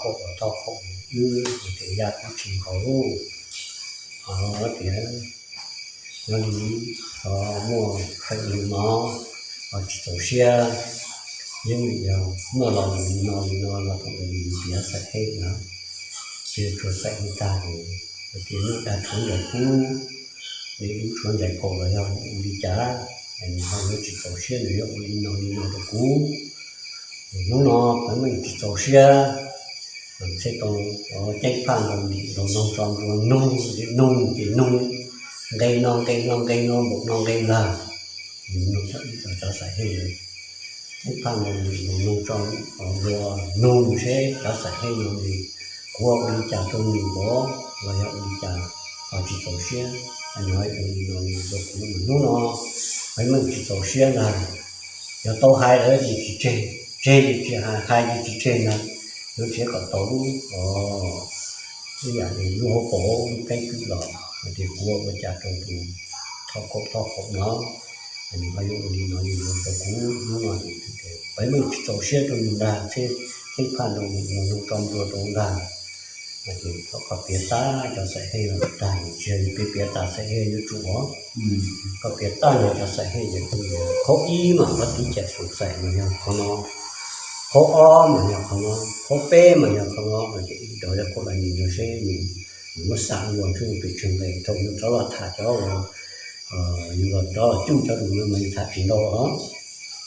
Thaum thaum wb hais tias yaj kuv tsis nkaus lub, ho tias nyob li ho muaj feem li no, ho tsis txaus siab, yeej vim yog muaj lo lus li no li no los thaum ntawd yus piav xaim hej na, piav tsuas xaim hej tag ces tias hnub dag tshuav ncaim kub, dej dub tshuav ncaim kaus los yog ua li cas, nws ho yuav tsis txaus siab nws yuav ua li no li no rau kuv. Hnub no peb meej tsis txaus siab, txhij tau ceeb phaj nkaus ntim nkaus noog tso nplua noog ces noog ces noog, nqe no nqe no nqe no npaum no nqe lag, nws noog txog ib co cov xaim hej. Ceeb phaj nkaus ntim nkaus noog tso nplua noog seb cov xaim hej no nws, kuv ua li cas rau nws npaum los yog ua li cas ho tsis txaus siab, nws ho ua li no li rau kuv mas hnub no peb meej tsis txaus siab ntag. Yog tau hais lawm ces tsis tseg, tseg ces tsis hais, hais ces tsis tseg ntag. Yuav nrhiav kom tau lub, ib yam li lub hauv paus lub keeb kwm los hais tias kuv ua cas rau tus thoj kaum thoj kaum no, nws ho yuav ua li no li no rau kuv hnub no. Peb meej tsis txaus siab rau nws ntag, thiab ceeb phaj nkaus ntim nkaus noog tso nplua rau ntag. Ces koj piav tag cov xaim hej los tag, tsis yog piav piav tas xaim hej yuav tsum os. Koj piav tag cov xaim hej ces khaub ib mas koj tib cam xoom xaim mas yog qhov no, qhaub ob mas yog qhov no, qhaub peb mas yog qhov no, ces ib rov yog khaub los nws yog seb nws, nws muab xav ua ntsej muag pes tsawg nqe rau yus rov los tham cov uas yus los rov los cuj cov lus no mas yus tham tsis ntau os.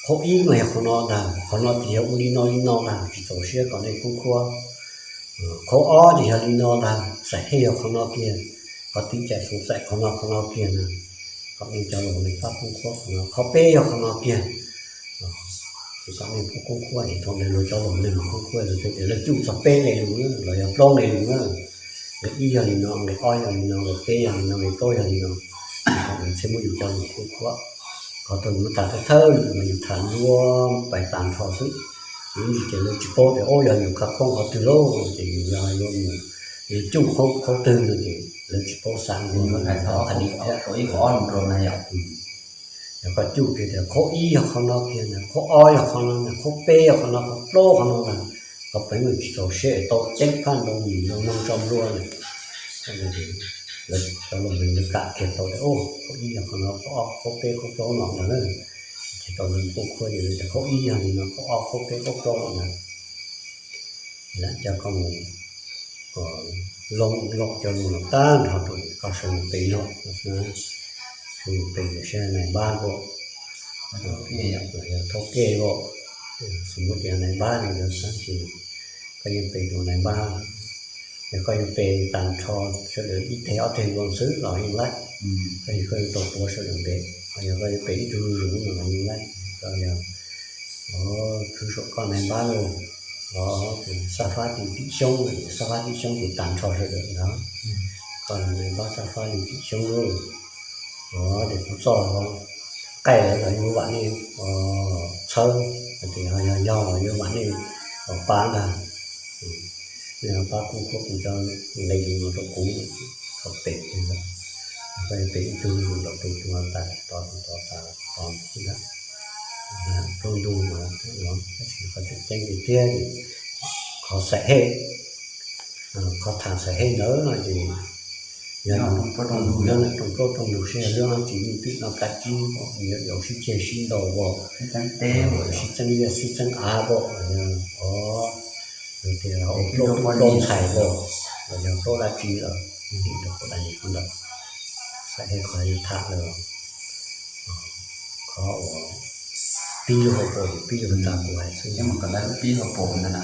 Qhaub ib mas yog qhov no ntag, qhov no ces yog ua li no li no ntag, tsis txaus siab kom nej khub khuab. Qhaub ob ces yog li no ntag, xaim hej yog qhov no kiag, qhov tib cam xoom xaim qhov no qhov no kiag na, kom nej cov laus nej pab khub khuab qhov no. Qhov peb yog qhov no kiag, ces kom nej pab khub khuab, ces thaum ntawd luag cov laus nej mas khub khuab, luag thiaj tias lawv cuj txog peb nqe lus na los yog plaub nqe lus na, nqe ib yog li no, nqe ob yog li no, nqe peb yog li no, nqe plaub yog li no, ces kom nws thiaj muab yus cov lus khub khuab. Qhov thaum yus tham thawj thawj lus mas yus tham luag pais tag nrho xwb, yus ntsis ces lawv tsis paub tias ub yog yus khab khoob qhov twg lauj, ces yus yog yuav mus, yus cuj qhov qhov twg no ces lawv tsis paub xav ua qhov ib qhov ob rau na yom. Yog koj cuj kiag tias qhaub ib yog qhov no kiag na, qhaub ob yog qhov no na, qhaub peb yog qhov no, qhaub plaub qhov no na, qhov peb meej tsis txaus siab tau ceeb phaj nkaus ntim nkaus noog tso nplua lawm. Lawv cov laus nws kam kiag tau tias ub qhaub ib yog qhov no, qhaub ob qhaub peb qhaub plaub no ntag na, ces tau lawv khub khuab ces lawv tias qhaub ib yog li no, qhaub ob qhaub peb qhaub plaub no ntag. Lam coj koj mus loo loo cov lus no tag nrho rau koj sawv mus pe lug, sawv mus pe lug saib nais npab nkaus, yog thaub kej nkaus, xws li tias nais npab li ntawd xwb ces koj yeej pe rau nais npab. Yog koj yuav pe tag nrho sawv daws ib teg ob teg nkaus xwb los yeej laib, tab sis koj yuav tau tuav sawv daws ntev. Yog koj yuav pe ib tug zuj zus no los yeej laib, koj yog khwv saum koj nais npab lauj, xab fab li tim xyoob, xab fab tim xyoob ces tag nrho sawv daws ntag. Koj nais npab xab fab li tim xyoob lauj, ces kuv txoj qaij lawm los yuav vam nej txhawb, hais tias yog yog los yuav vam nej pab ntag. Nej pab khub khuab kuv cov nqe lus no rau kuv, koj pe, koj pe ib tug los pe tus tas, tos tus tos tas tos ntawd, plaub ntug mas tab sis qhov tseem ceeb tiag tiag, qhov xaim hej, qhov tham xaim hej ntawd no ces yog lub rooj plaub rooj ntug seb yog lub no tsis yeej twb no kav tsib, yog sib ceg sib ntaus, sib txeeb liaj sib txeeb av, yog tias ua plaub tub plaub ntxhais los, los yog plaub dab tsi los, rau qhov dab tsi qhov ntawd, xaim hej qhov yuav tham lawm. Qhov uas pib lub hauv paus, pib lub tas kuv hais xwb, pib hauv paus ntawd na.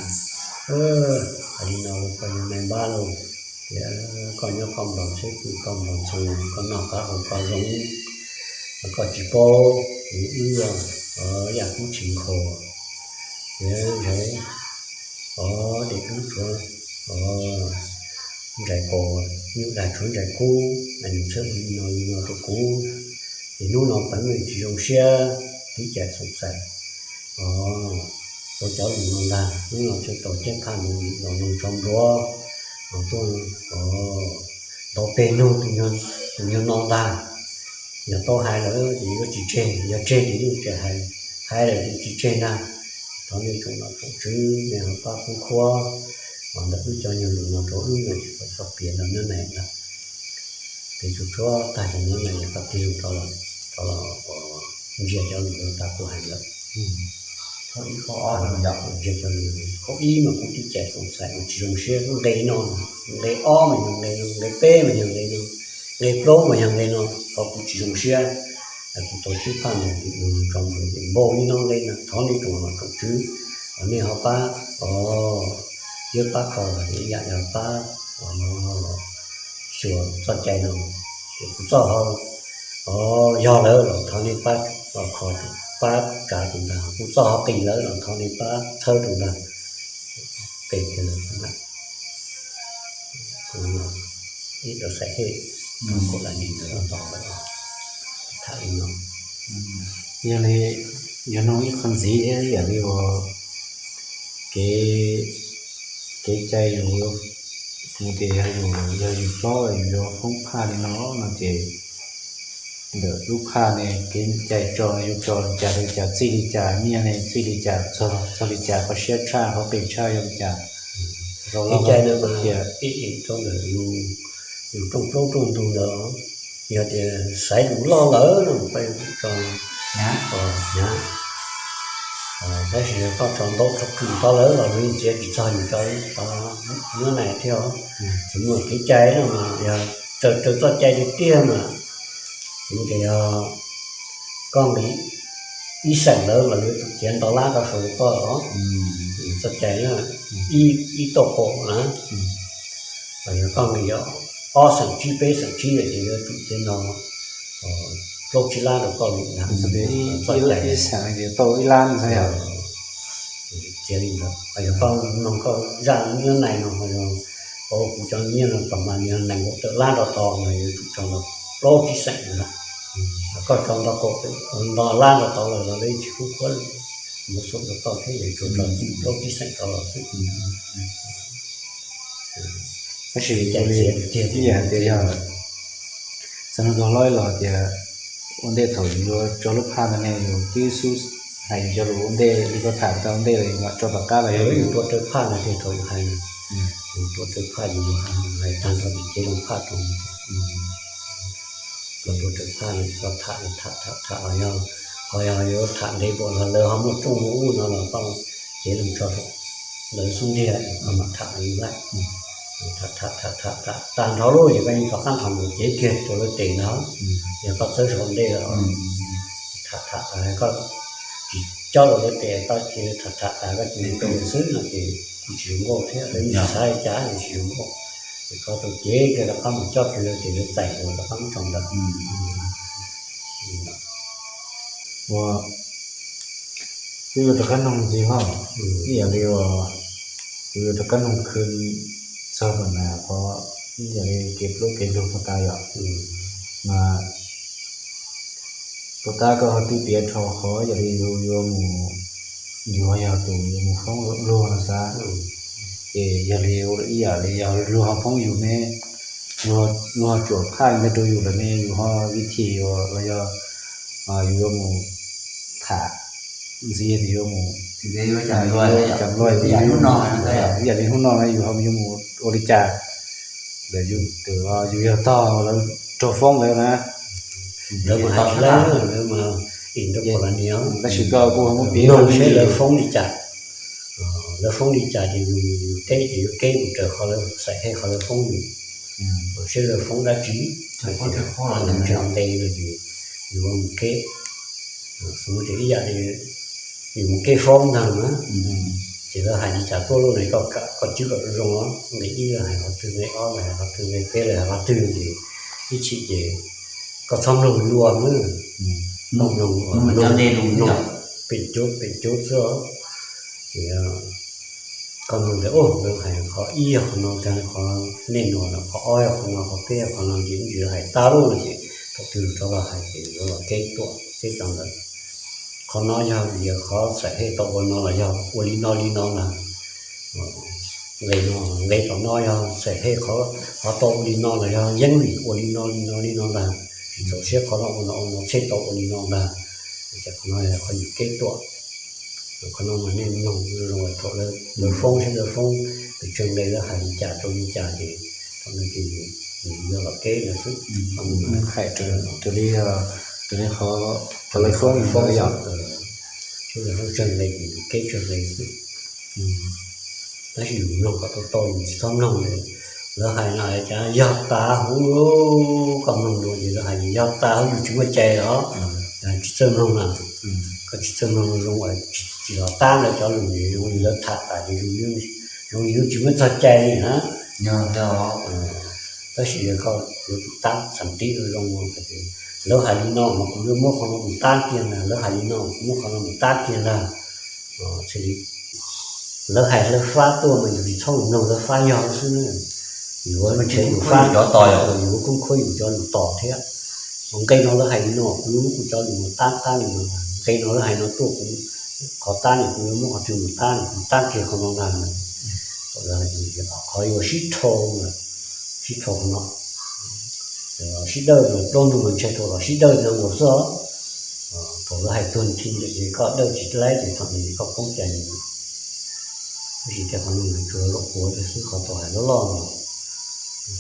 Hais li no koj yog nais npab lauj, tias koj nyob koj nplos tsheb, koj nplos ntxhoo, koj noj qab hau koj zoo, koj tsis paub, wb yam kub tsis nkhaus, tias ntshai, o, dej dub tshuav, o, ntsais kaus, nyuj dag tshuav ntsais kub, nws txhawb li no li no rau kuv, ces hnub no peb meej tsis zoo siab, tib cam xoom xaim, o, tau cov lus no ntag, hnub no txhawb tau ceeb phaj nkaus ntim nkaus noog tso nplua, o, tuaj, o, ntau peg nug tus nyuag no ntag. Yog tau hais lawm ces yuav tsis tseg, yog tseg ces yeej tsis hais, hais lawm ces tsis tseg ntag. Thov nej tsoom nom tsoom tswv nej ho pab khub khuab, Ntawm wb cov nyuag lus no rau wb no ces kom txhob piav rau nyob nais ntag. Piav tsuag tsuag tag ces nyob nais yog koj tig loo rov los ntsia cov lus no tas kuv hais lawm. Ntsia cov lus, qhov ib mas kuv twb cais xoom xais mas tsis zoo siab, nqe no, nqe ob mas yog nqe no, nqe peb mas yog nqe no, nqe plaub mas yog nqe no, qhov kuv tsis zoo siab. Kuv tau tsib phaj no, npau li no nqe no, thov nej tsoom los tsoom tswv, nej ho pab, thiab pab kho, ib yam yog pab xyuas txoj cai no, kuv txoj ho yog lawm los thov nej pab kho, pab tsav rau ntag, kuv txoj ho qis lawm los thov nej pab txhawb rau ntag. Qis kiag lawm ntag. Ib rau xais hej, kuv lam nim ntawd los tos lawm, tham li no. Yog li, yog nug ib qho ntxiv thiab, yam li uas kev, kev cai yus, kuv tias yog yus, yog yus hlob yus yuav foob phaj li no no ces ntawm lub phaj ne kev cai tso yus tso li cas li cas, txij li cas, nyiaj ne txij li cas, txog, txog li cas, qhov siab tshaj qhov qis tshaj yog li cas. Kev cai no mas ib yam rau ntawm yus rooj plaub rooj ntug ntawd, yog tias xaiv lus loj lawm no peb tso hnyav, hnyav. Tab sis yog koj tso ntau tso khwm tau lawm los nws yeej txiav tsis txog yus cov nyob nais thiab. Txawm muaj kev cai no mas yog raws, raws txoj cai tiag tiag mas kuv tias yog koj nqis ib xeem lawm los yuav tsum txiav nto lab rau saum koj os. Txoj cai ib, ib tauj qaum na, los yog koj nqis ob xeem tsib peb xeem tsib lawm ces yuav tsum txiav nto plaub tsib lab rau koj li na. Txoj cai ib xeem tau ib lab no yog txiav li ntawd. Yog koj mloog koj zaj nyob nais no, kuv cov nyiaj no pam mas yog nees nkaum tawm lab rau tod mas yuav tsum tso nto plaub tsib xeem na. Koj tso nto, nto lab rau tod lawm los lawv tsis pub khuab, muab xum rau koj thiab yuav tsum tso plaub tsib xeem rau los xwb. Tab sis ua li ib yam tias yog xav nug koj hlob los tias ua ntej thaum yus yuav tso lub phaj ntawd ne yus twb xub hais yus cov lus ua ntej li koj tham tau ua ntej los yus mam tso tom qab los yog yus tua raws phaj no tiag thaum yus hais, yus tua raws phaj yus hais tag nrho ces cev loo phaj rau. Koj tua raws phaj no koj tham tham tham tham los yog, ho yog yuav tham ntev npaum los lawv ho muaj rooj muaj ub no los koj cev loo tso rau lawv xub ntiag koj mam tham li lawm. Tham tham tham tham tham tag nrho lawm ces koj yeej rov qab nrog mus cev kiag rau lawv tes ntag. Yog koj txawb saum ntej los tham tham tas koj tsis cob rau lawv tes, koj cia li tham tham tas koj cia li rau lawv xwb no ces kuj tsis zoo nkauj thiab, lawv yeej tsis xav li cas li tsis zoo nkauj. Ces koj tau cev kiag rov qab mus cob kiag lawv tes lawv txais rov qab mus rau ntawd. Ua kuv yuav rov qab noog ntxiv hos, ib yam li uas kuv yuav rov qab noog khwv txog ntawm qhov ib yam li kev plaub kev ntug puag ta yom, mas puag ta koj ho twb piav rau qhov yam li yus yuav mus, yus yog tus yuav mus foob luag no xav, ces yog li ib yam li yog luag ho foob yus ne, luag ho tsuam phaj ntawd rau yus lawm ne yus ho vim li cas los yog yus yuav mus tham ntxiv tias yuav mus, cas luag ib yam li hnub no na yus ho yuav mus ua li cas, ntawm yus yog tog lawv raug foob lawm na. Tab sis koj kuj ho muab piav seb lawv foob li cas, lawv foob li cas ces yus teb ces yuav keb mus raws qhov lawv xaim hej qhov lawv foob yus, seb lawv foob dab tsi, nws nqe no ces yus mus keb. Xws li tias ib yam li yus mus keb foob ntag na, ces lawv hais li cas tuaj lub no koj cwb kom zoo, nqe ib lawv hais qhov twg, nqe ob lawv hais qhov twg, nqe peb lawv hais qhov twg ces ib chim ces koj txhob mloog luag na, mloog, mloog pem cub pem cub xwb. Ces koj mloog tias lawv hais qhov ib yog qhov no, qhov nej no los qhov ob yog qhov no, qhov peb yog qhov no, ces ntsis hais tag lawm ces thaum twg rov los hais ces yuav los keb tuaj teb cov ntawd. Qhov no yog vim qhov xaim hej tau ua no los yog ua li no li no ntag. Nqe no, nqe tom no yog xaim hej qhov tau ua li no los yog yeeb vim ua li no li no li no ntag. Tsis txaus siab qhov no ua no ua no thiaj tau ua li no ntag. Ces qhov no yog qhov yus keb tuaj. Qhov no mas nej mloog zoo thaum lawv foob seb lawv foob Tsev nqe lawv hais li cas rau li cas ces thaum no ces nws yog los keb no xwb. Nws hais raws li, raws li qhov lawv fob, fob yom. Tsev nqe ces yus keb tsev nqe xwb. Tab sis yus mloog kom tau tau, yus tsis txhob mloog li lawv hais no cas yog tas huv, koj mloog no ces lawv hais yog tas huv, yus tsis muaj cai os. Tsis txawj mloog na, koj tsis txawj mloog zoo, tsis los tab lawv cov lus, zoo li lawv tham tas ces zoo li yus tsis muaj txog cai li na. Tab sis koj yuav tsum tab xav tib zoo, lawv hais li no mas kuv yuav muab qhov no mus tab kiag ntag, lawv hais li no kuv muab qhov no mus tab kiag ntag. Lawv hais lawv fab tuaj mas yus tsis txhob mus mloog lawv fab yog xwb. Yus ua ntshe yus fab, yus ua khoob khuab yus cov lus tos thiab. Nqe no lawv hais li no kuv yuav muab kuv cov lus mus tab, tab li no, nqe no lawv hais no tuaj kuv, qhov tab li kuv yuav muab qhov twg mus tab, kuv tab kiag qhov no ntag. Qhov yuav sib rho, sib rho qhov no, sib dawj mas plaub ntug mas ntshe thaum los sib dawj ntawd ua xwb os. Thaum lawv hais tuag nthi lawm ces koj dawj tsis laib ces thaum ntawd koj poob cai. Tab sis tias qhov no nws tsuas zaum puav tiag xwb, qhov tau hais loj loj no,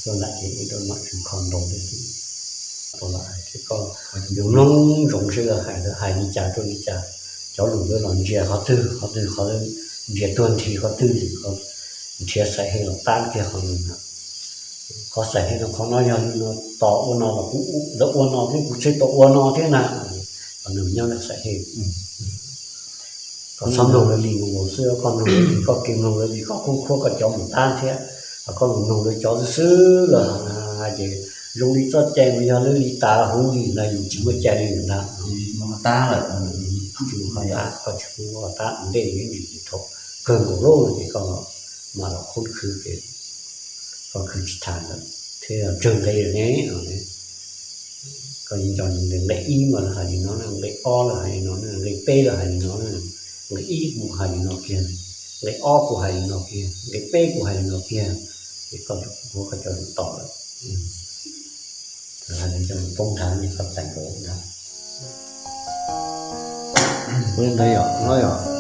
xuaj nram ces ib rab mam tsis kho ntau tiag xwb. Tau lawv hais thiab koj yuav mloog zoo seb lawv hais, lawv hais li cas rau li cas, cov lus lawv los ntsia qhov twg, qhov twg qhov ntsia tuag nthi qhov twg, nrhiav xaim hej los tab kiag qhov no na. Qhov xaim hej no qhov no yog li no, tos ua no los kuv, lawv ua no thiab kuv thiaj tau ua no thiab na. Qhov no nyob xaim hej. Koj txhob mloog lawv li mus xwb, koj mloog lawv li, koj kev mloog lawv li koj khoob khuab koj cov mus tab thiab. Koj mus mloog lawv cov xwb xwb los hais ces zoo li txoj cai mas yog lawv li tas huv li ntag, yus tsis muaj cai li ntag. Tab lawm, tsis muaj tab, koj tsis muaj tab ntej, thaum kawg nkaus lawm ces koj mam los khoob khwv ces koj khwv tsis tas lawm thiab, tsawg nqe lawm ne. Koj nco nqe ib mas lawv hais li no, nqe ob lawv hais li no, nqe peb lawv hais li no, nqe ib kuv hais li no kiag, nqe ob kuv hais li no kiag, nqe peb kuv hais li no kiag, ces koj, koj cov lus tau lawm. Lawv hais li no poob nthav, koj txais nkaus ntag. Ua li ntawd yom, no yom.